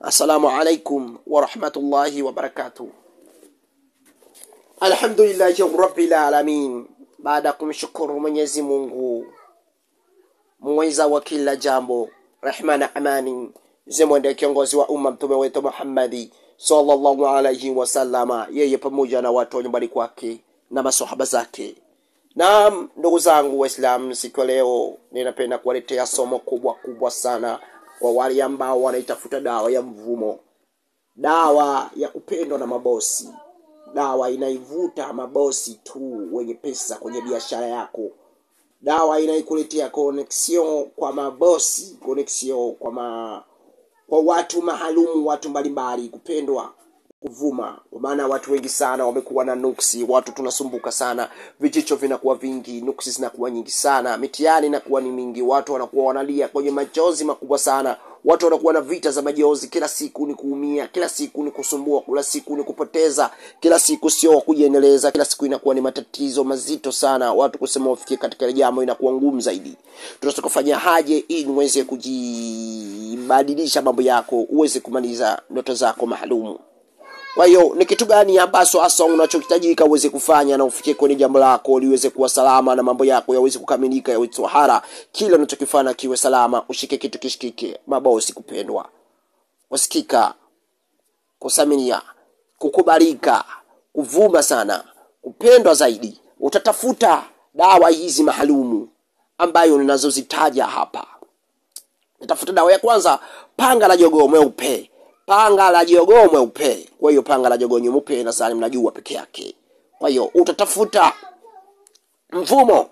Assalamu alaikum wa rahmatullahi wa barakatuh. Alhamdulillahi rabbil alamin. Baada kumshukuru Mwenyezi Mungu muweza wa kila jambo, rehma na amani zimwende kiongozi wa umma mtume wetu Muhammadi sallallahu alayhi wasallama, yeye pamoja na watu wa nyumbani kwake na maswahaba zake. Naam, ndugu zangu Waislamu, siku leo ninapenda kuwaletea somo kubwa kubwa sana kwa wale ambao wanaitafuta dawa ya mvumo, dawa ya kupendwa na mabosi, dawa inaivuta mabosi tu wenye pesa kwenye biashara yako, dawa inaikuletea connection kwa mabosi, connection kwa watu maalumu, watu mbalimbali, kupendwa, kuvuma. Kwa maana watu wengi sana wamekuwa na nuksi, watu tunasumbuka sana, vijicho vinakuwa vingi, nuksi zinakuwa nyingi sana, mitihani inakuwa ni mingi, watu wanakuwa wanalia kwenye machozi makubwa sana, watu wanakuwa na vita za majozi, kila siku ni kuumia, kila siku ni kusumbua, kila siku ni kupoteza, kila siku sio kujiendeleza, kila siku inakuwa ni matatizo mazito sana. Watu kusema wafikie katika jambo inakuwa ngumu zaidi. Tunataka kufanya haje ili uweze kujibadilisha mambo yako, uweze kumaliza ndoto zako maalumu. Kwa hiyo ni kitu gani ambacho hasa unachohitajika uweze kufanya na ufikie kwenye jambo lako liweze kuwa salama na mambo yako yaweze kukamilika, yawe tohara, kila unachokifanya kiwe salama, ushike kitu kishikike, mabosi kupendwa, kusikika, kusaminia, kukubalika, kuvuma sana, kupendwa zaidi. Utatafuta dawa hizi maalumu ambayo ninazozitaja hapa. Utafuta dawa ya kwanza, panga la jogoo mweupe. Panga la jogoo mweupe. Kwa hiyo panga la jogoo mweupe nadhani mnajua peke yake. Kwa hiyo utatafuta mvumo.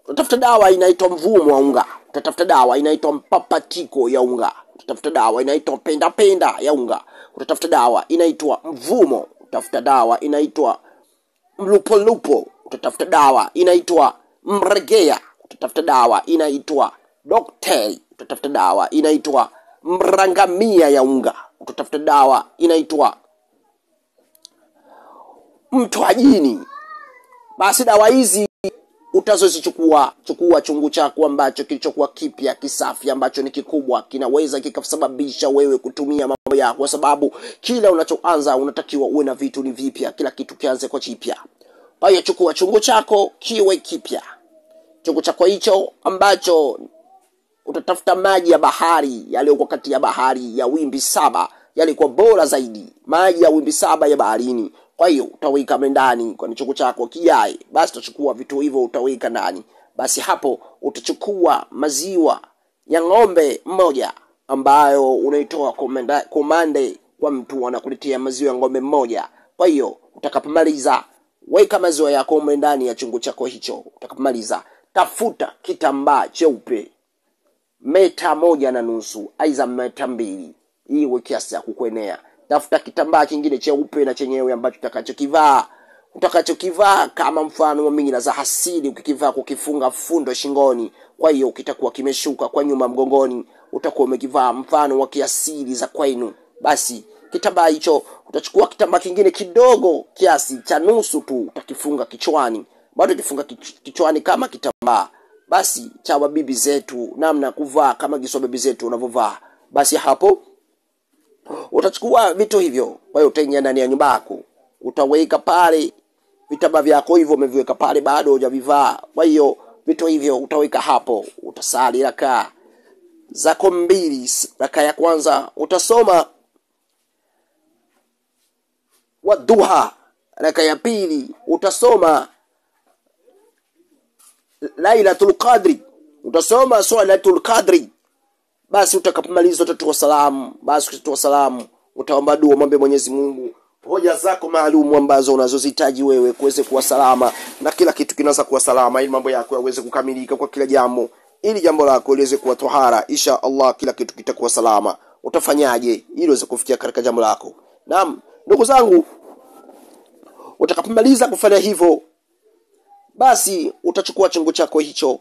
Utatafuta dawa inaitwa mvumo wa unga. Utatafuta dawa inaitwa mpapatiko ya unga. Utatafuta dawa inaitwa penda penda ya unga. Utatafuta dawa inaitwa mvumo. Utatafuta dawa inaitwa mlupolupo. Utatafuta dawa inaitwa mregea. Utatafuta dawa inaitwa doktei. Utatafuta dawa inaitwa mrangamia ya unga. Utatafuta dawa inaitwa mtwajini. Basi dawa hizi utazozichukua, chukua chungu chako ambacho kilichokuwa kipya, kisafi, ambacho ni kikubwa, kinaweza kikasababisha wewe kutumia mambo yako, kwa sababu kila unachoanza unatakiwa uwe na vitu ni vipya, kila kitu kianze kwa kipya. Kwa hiyo chukua chungu chako kiwe kipya, chungu chako hicho ambacho utatafuta maji ya bahari yaliyokuwa kati ya bahari ya wimbi 7, yalikuwa bora zaidi, maji ya wimbi 7 ya baharini. Kwa hiyo utaweka ndani kwa chungu chako kijae, basi utachukua vitu hivyo utaweka ndani. Basi hapo utachukua maziwa ya ng'ombe mmoja ambayo unaitoa komande kwa mtu anakuletea maziwa ya ng'ombe mmoja. Kwa hiyo utakapomaliza weka maziwa yako ndani ya chungu chako hicho. Utakapomaliza tafuta kitambaa cheupe meta 1.5 aidha meta 2, iwe kiasi cha kukuenea. Tafuta kitambaa kingine cheupe na chenyewe ambacho utakachokivaa, utakachokivaa kama mfano wa mila za asili, ukikivaa kukifunga fundo shingoni, kwa hiyo kitakuwa kimeshuka kwa nyuma mgongoni, utakuwa umekivaa mfano wa kiasili za kwenu. Basi kitambaa hicho utachukua kitambaa kingine kidogo kiasi cha nusu tu, utakifunga kichwani, bado kifunga kichwani kama kitambaa basi cha bibi zetu, namna kuvaa kama giso bibi zetu unavovaa. Basi hapo utachukua vitu hivyo, kwa hiyo utaingia ndani ya nyumba yako, utaweka pale vitambaa vyako hivyo umeviweka pale, bado hujavivaa. Kwa hiyo vitu hivyo utaweka hapo, utasali rakaa zako 2. Rakaa ya kwanza utasoma Wadduha, rakaa ya pili utasoma Lailatul Qadri, utasoma Salatul Qadri. Basi utakapomaliza utatoa salamu. Basi ukitoa salamu utaomba dua, mwombe Mwenyezi Mungu hoja zako maalumu ambazo unazozihitaji wewe kuweze kuwa salama na kila kitu kinaweza kuwa salama, ili mambo yako yaweze kukamilika kwa kila jambo, ili jambo lako liweze kuwa tohara, insha Allah kila kitu kitakuwa salama. Utafanyaje ili uweze kufikia katika jambo lako? Naam, ndugu zangu, utakapomaliza kufanya hivyo, basi utachukua chungu chako hicho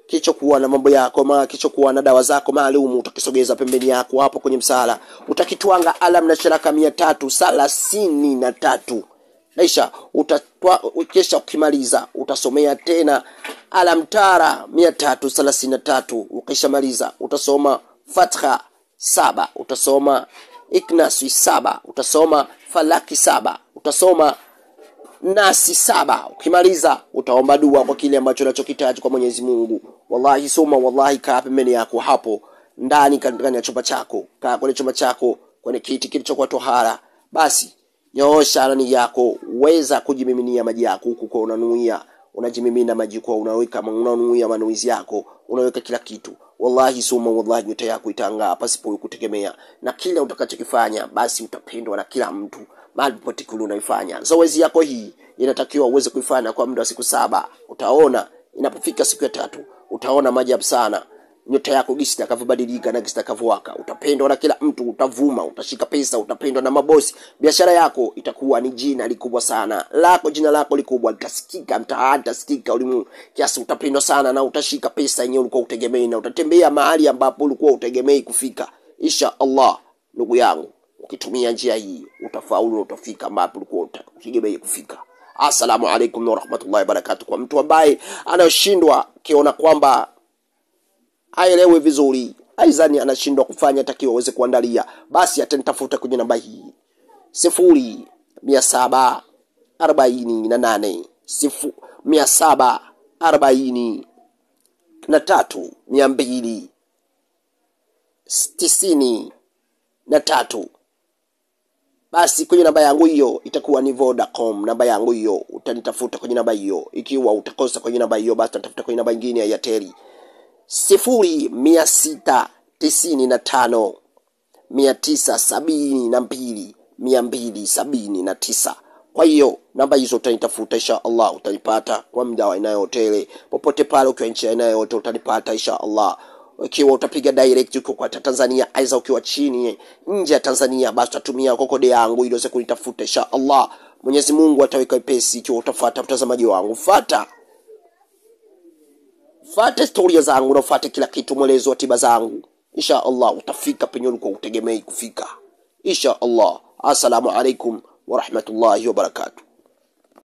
kilichokuwa na mambo yako, kilichokuwa na dawa zako maalumu, utakisogeza pembeni yako hapo kwenye msala, utakitwanga alam na sharaka 333. Kisha kisha ukimaliza utasomea tena alam tara 333. Ukishamaliza utasoma Fatha 7, utasoma Iknasi 7, utasoma Falaki 7, utasoma Nasi 7. Ukimaliza utaomba dua kwa kile ambacho unachokitaji kwa Mwenyezi Mungu. Wallahi soma, wallahi kaa pembeni yako hapo ndani ya chumba chako, kaa kwenye chumba chako, kwenye kiti kilichokuwa tohara, basi nyoosha ndani yako, weza kujimiminia maji yako huku kwa unanuia, unajimimina maji kwa unaweka, unanuia manuizi yako, unaweka kila kitu. Wallahi soma, wallahi nyota yako itang'aa pasipo kutegemea, na kila utakachokifanya basi utapendwa na kila mtu mahali popote kule unaifanya. Zoezi yako hii inatakiwa uweze kuifanya kwa muda wa siku 7. Utaona inapofika siku ya 3 utaona maajabu sana, nyota yako gisi itakavyobadilika na gisi itakavyowaka. Utapendwa na kila mtu, utavuma, utashika pesa, utapendwa na mabosi. Biashara yako itakuwa ni jina likubwa sana lako, jina lako likubwa litasikika mtaani, litasikika ulimwengu kiasi, utapendwa sana na utashika pesa yenyewe ulikuwa utegemei, na utatembea mahali ambapo ulikuwa utegemei kufika. Insha Allah, ndugu yangu, ukitumia njia hii utafaulu na utafika ambapo ulikuwa utegemei kufika. Assalamu alaikum wa rahmatullahi wa barakatuh. Kwa mtu ambaye anashindwa kiona kwamba haelewi vizuri, aizani anashindwa kufanya takiwa aweze kuandalia, basi atanitafuta kwenye namba hii 0748 743 293. Basi kwenye namba yangu hiyo itakuwa ni Vodacom. Namba yangu hiyo utanitafuta kwenye namba hiyo. Ikiwa utakosa kwenye namba hiyo, basi utatafuta kwenye namba nyingine ya Airtel 0695 972 279. Kwa hiyo namba hizo utanitafuta insha Allah, utanipata kwa muda wa aina yote, popote pale ukiwa nchi aina yote utanipata insha Allah. Ukiwa utapiga direct uko kwa Tanzania, aidha ukiwa chini nje ya Tanzania, basi utatumia kode yangu ili uweze kunitafuta insha Allah. Mwenyezi Mungu ataweka wepesi ikiwa utafuata mtazamaji wangu. Fuata historia zangu na ufuate kila kitu, mwelezo wa tiba zangu. Insha Allah utafika penye ulikuwa utegemei kufika. Insha Allah. Assalamu alaikum wa rahmatullahi wa barakatuh.